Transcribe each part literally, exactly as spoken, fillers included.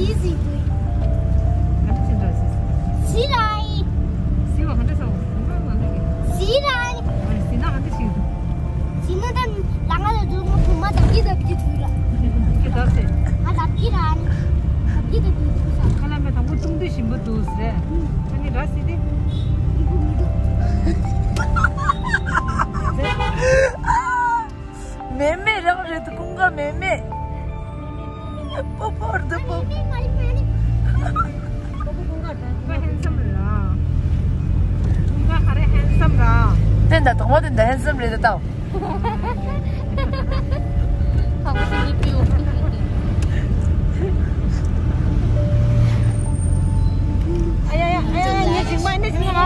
ཟི་ཟི་དུས། ག་འདྲ་ཅིག་འདྲ་ཟི། ཟི་ར་ཡི། ཟི་བ་ག་འདྲ་ཟ་བ། ཟི་བ་ག་འདྲ་གི། ཟི་ར་ཡི། ཨ་ནི་ཟི་ན་ག་འདྲ་ཞིག་འདུག་ཟི་ན་ད་ལ་ང་ལ་འདུག་ང་བུ་མ་དང་གི་དང་གི་དུས་ལ། གི་དང་ཟེར། ང་ལ་གི་ར་ནི། ང་གི་དང་གི་དུས་ས། ཁ་ལ་མེ་དང་པོ་ཏུང་ཏུ་ཞིམ་པོ་འདུག་ཟེར། ཨ་ནི་ར་ཟི་དེ། ཡི་བུ་མི་འདུག་མེ་མེ་རང་རེད། ཀུན་དགའ་མེ་མེ། པོ་པོ་རྡི་པོ། ཧེན་སམ་ར། ཧེན་སམ་ར། དེ་འདྲ་དང་པོ་དེ་འདྲ་ཧེན་སམ་རེད་ད། ཨ་ཡ་ཡ་ཨ་ཡ་ཡ། ངས་ཅིག་མ་ནི་ཅིག་ལ།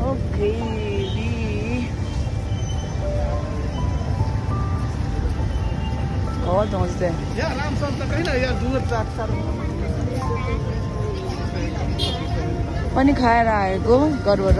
Okay, we और दोस्त है। पानी खाएर आएको घरबाट।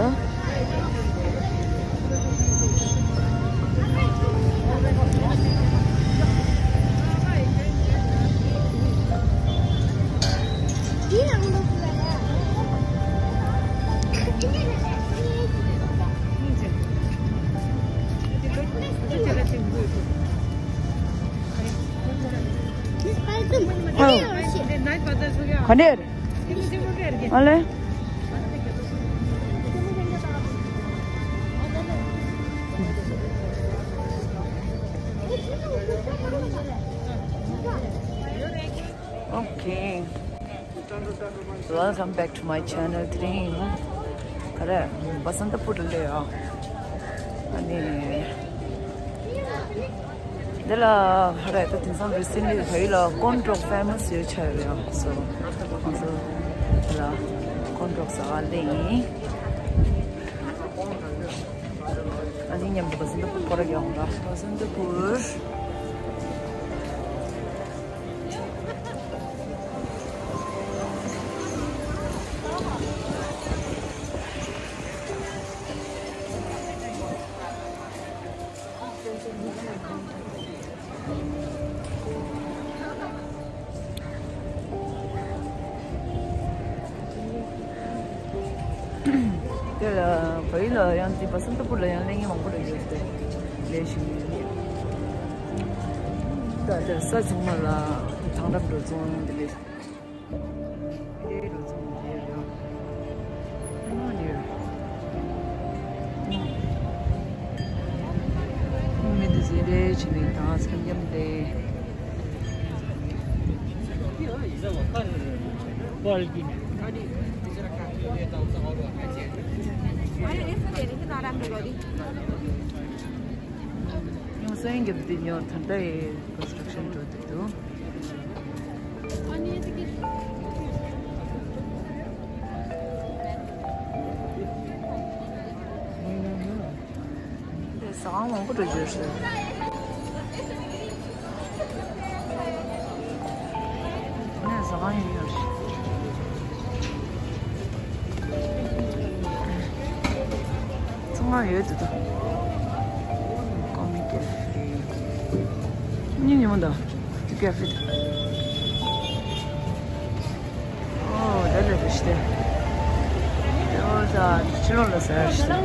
ཁ་ནེར། ཨ་ལེ། Okay. Welcome back to my channel three. ག་རེ། བ་སན་ཏ་པུར་ལ་ཡོད། ཨ་ནི། འདི་ལ་ཧ་ར་ད་དེང་སང་རི་སེན་ལི་བལ་ཡུལ་ལ་ཀོན་ཀྲོག་ཕེ་མ་སི་ཡོད་ཆ་ཡོད་ཡང་སོ། ང་ཚོ་འདི་ལ་ཀོན་ཀྲོག་ཟ་བ་ལེ་ཡིན། ཨ་ནི་མཉམ་དུ་བ་སན་ཏ་པུར་སྐོར་ར་རྒྱག་འོང་ད། བ་སན་ཏ་པུར། དེ་ལ་བལ་ཡུལ་ལ་ཡང་དེ་བ་སན་ཏ་པུར་ལ་ཡང་ལེ་ཡིན་མང་པོ་རེད་ཡོད་དེ། ལེ་ཞིག་ཡོད། ད་དེར་ས་ཚང་མ་ལ་དེང་རབས་འགྲོ་སོང་དེ་ལས། ལས་རོ་ཚོང་དེ་རེད། ཨ་ནི། མི་འདི་ཚོ་ལས་བྱེད་མི་དང་སེམས་ཉམས་ལས། ཡང་སེང་གེ་འདི་ཉོ་ཐར་ད་ཡེ་construction འགྲོ་འདུག་འདུག་ཟ་ཁང་མང་པོ་འགྲོ་རྒྱུ་རེད། ནས་ཟ་ཁང་ཡོད་ཡོད་རེད། ཚང་མ་ཡོད་འདུག་ད། ཀོ་མི་ཀེ་ཧྥེ། ཉིན་ཉིན་མོ་འདུག་ཀེ་ཧྥེ། ཨོ་ད་ལས་རེད་ཤི་དེ། ཨོ་ད་ཕྱི་ལོགས་ལ་ཟ་ཡ་ཤི་དེ།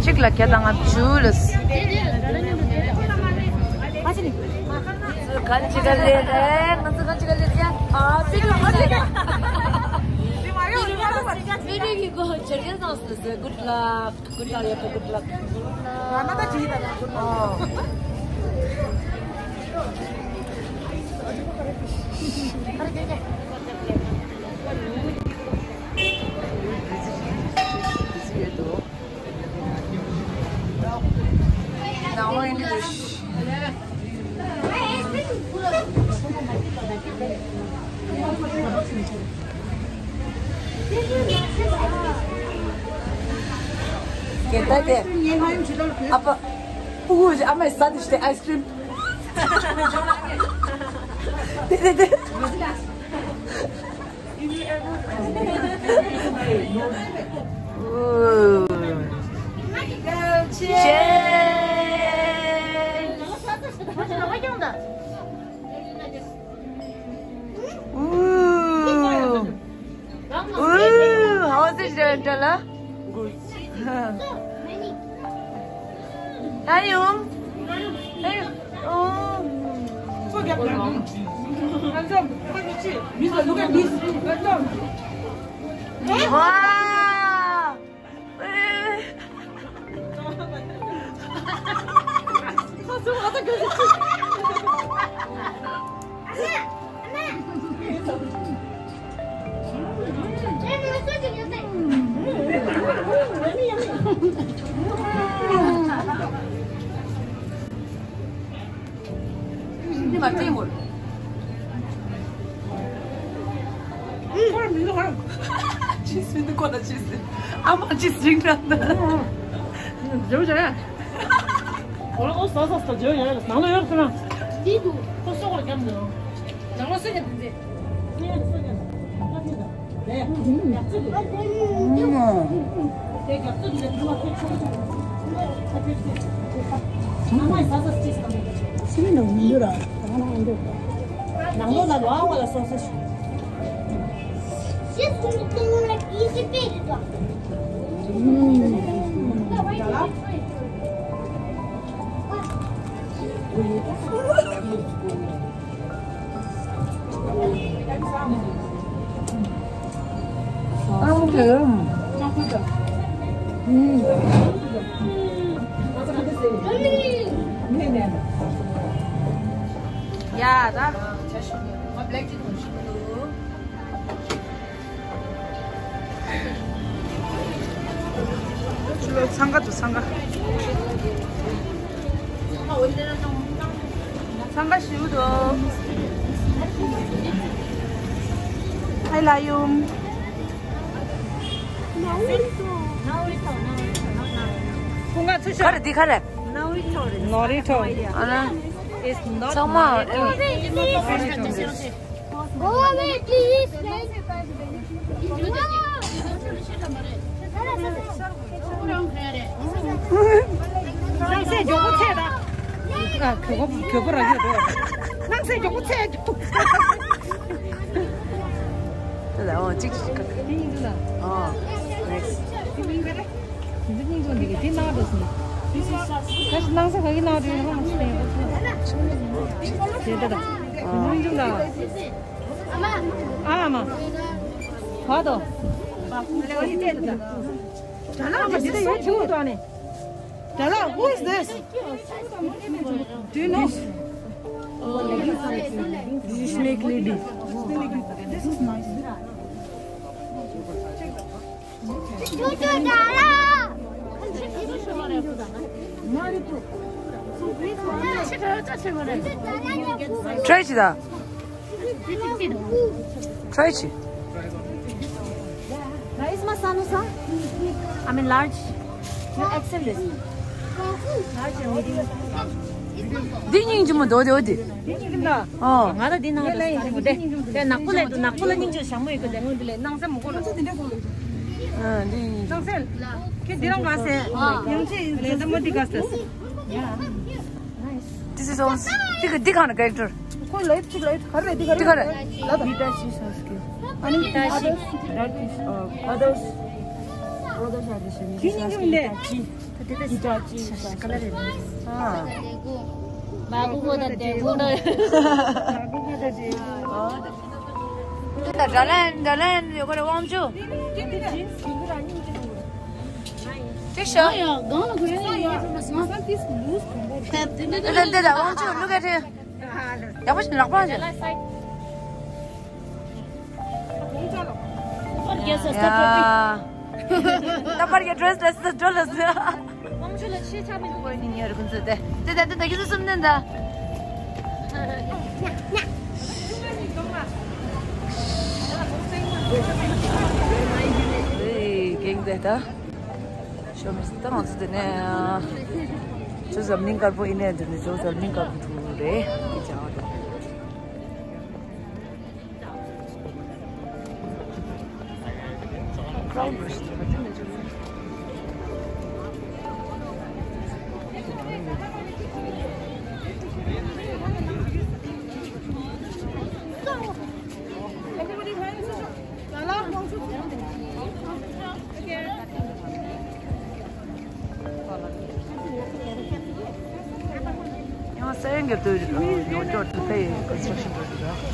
གཅིག་ལ་བརྒྱ་དང་ལྔ་བཅུ་ལ། ག་ཅི་ག་ལེ་རེད། ང་ཚོ་ག་ཅི་ག་ལེ་རེད། ཨ་པི་ལ་ཧ་ལེ། པི་རི་གི་གོ་ཇར་གན་ནང་སུ་ཟེར། Good luck. Good luck, yeah, good luck. ང་ན་ད་ཅི་ད་ན་good luck. ད་དེ། ཨ་ཕ། ཕྲུ་གུ་ཞིག་ཨ་མས་ཟ་དེ་ཞིག་དེ་ཨའི་སི་ཀྲིམ། དེ་དེ་དེ། Ooh. Ooh, how's it, Dala? Good. Hi, Yum. Hey. Oh. Look at this. Wow. ཅི་སྲིད་འདི་ཁོ་ན་ཅི་སྲིད། ཨ་མ་ཅི་སྲིད་འདྲ་འདི། ཇོ་ཇོ་ཡ། ཁོ་རང་ཨོ་ས་ས་ས་ཇོ་ཡ་ནང་ལ་ཡོད་ཟེར་ན། འདི་འདུག་ཁོ་སོག་ལ་རྒྱབ་འདུག་ནང་ལ་སོ་ཉ་འདི་འདི། སོ་ཉ་སོ་ཉ། ཡ་ད། ཕྱི་ལོགས་འཚང་ཁ་འདུག་འཚང་ཁ། འཚང་ཁ་ཞེ་པོ་འདུག་ཨའི་ལ་ཡུམ། ཁོང་ག་ཚུར་ཤོག་ག་རེ་འདི་ག་རེ། ནོ་རི་ཊོ་རེད། ནོ་རི་ཊོ། ཨ་ན། It's not ཚང་མ། Nori. Oh, wait, please. སྣང་གསལ་མགྱོགས་པོ་ཚད་ད། ཨ། གྱོད་པོ་གྱོད་པོ་རག་གི་འདུག་སྣང་གསལ་མགྱོགས་པོ་ཚད། དེ་ལ་འོ་གཅིག་གཅིག་གཅིག་ཨོ། next། དེ་ཚོ་སྙིང་རྗེ་འདི་གི་དེ་གནང་འགྲོ་སོང་། ཁ་ཤས་སྣང་ས་ག་གི་གནང་འགྲོ་ཡོད་ཧ་མ་སོང་ཡོད་པ་ཚོ། དེ་འདྲ་དང་། སྙིང་རྗེ་དང་། ཨ་མ། བ་དོ། དྲ་ལག་མ་འདི་ལ་ཡོད་ཆུང་དོ་ནི། དྲ་ལག who is this? Do you know? This is snake lady. This is nice. Try it. Try it. Nice, ma sanu sa. I mean large. Your X L is. འདི་སྙིང་རྗེ་མོ་འདུག་དེ་འོ་དེ། འདི་སྙིང་རྗེ་མོ་འདུག་ཨོ། ང་ད་འདི་ནང་ལ་ཡིན་འདུག་དེ་ནག་པོ་ལས་འདུག་ནག་པོ་ལ་སྙིང་རྗེ་ཞྭ་མོ་ཡོད་གི་དེ། འདི་ལས་སྣང་ས་མོ་གོ་ལ། ཨ་འདི་སྙིང་རྗེ། སྣང་ས་ཁྱེད་འདི་རང་ག་ཟེ། ཡང་ཆེ་ལས་ད་མོ་འདི་ག་ཟེ། This is all. འདི་ག་འདི་ག་ན་character། ཁོ་ལ་ཡིབ་ཅིག་ལ་ཡིབ་ག་རེ་འདི་ག་རེ། འདི་ག་རེ། ལ་ད། Hitachi sounds good. ཨ་ནི་Hitachi. That is, uh, others. Others are the same. འདི་སྙིང་རྗེ་མོ་འདུག Hitachi. Hitachi. ཨ། ད་ཌ་ལན་ཌ་ལན་ཡོད་ག་རེ་དབང་ཕྱུག་ཅི་ཤོག་ཡ་གང་ལ་གོ་ཡ་ཡ། འདི་འདི་འདི་དབང་ཕྱུག་look at him. ཡག་པོ་ཞིག་ལག་པ་ཞིག་ད་པར་གྱི་dress ལ་སི་འགྲོ་ལ་སི། དབང་ཕྱུག་ལ་ཆེས་ཆགས་མི་འདུག་གོ་ནི་ཉེ་རུ་ཁོང་ཚོ་དེ་དེ་དེ་དེ་དེ་གི་སུ་སུམ་ནན་ད། ཨེ་གེང་དེ་ད། ཤོ་མི་ད་ང་ཚོ་དེ་ནས་ཚོ་འཛམ་གླིང་དཀར་པོ་ཨི་ནས་དེ་ནས་ཚོ་འཛམ་གླིང་དཀར་པོ་ཐུག་རེད་ཅེས་བྱ་བ་དང་། ཡང་སེ་རན་གྱི་དུ་ཡོ་ཅོ་ཐུ་ཕེ་ཀོན་སི་ཊྲག་ཤན་འགྲོ་རྒྱུ་ར། ནས་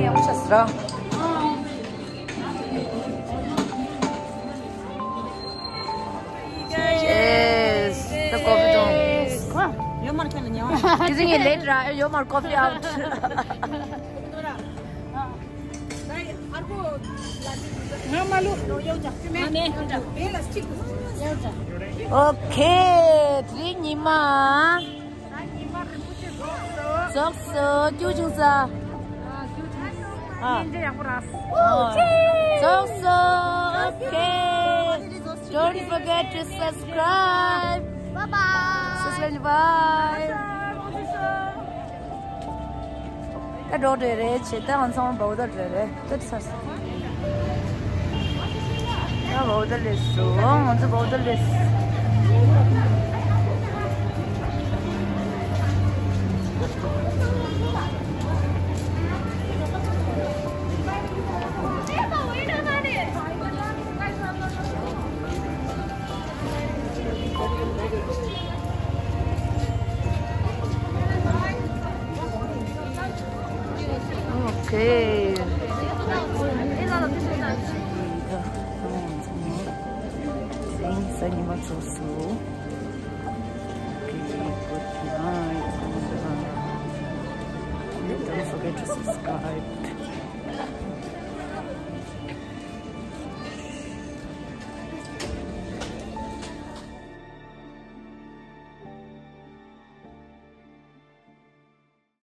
ཡག་པོ་ཆགས་སོང་ར། Cheers. The coffee done. ཡོད་མར་ཁྱོད་ལ་ཉལ་བ། དེ་ཚོ་ངས་late ར་ཡོད་མར་coffee out. ང་མ་ལུ། ང་མེད། Okay, དེ་རིང་ཉི་མ། རྫོགས་སོ། ཀྱུ་ཅིང་ས། ཨ། རྫོགས་སོ། Okay. Don't forget to subscribe. Bye bye. Subscribe. Bye. ད་འགྲོ་འདོད་རེད་བྱེད་ད་ང་ཚང་མ་བའུ་ད་འདྲ་རེད་ད་ཚར་སོང་། ད་བའུ་ད་སླེབས་སོང་། ང་ཚོ་བའུ་ད་སླེབས་སོང་། Okay. Thanks, ཉི་མ་ཚོགས་སུ། Okay, good night. Don't forget to subscribe.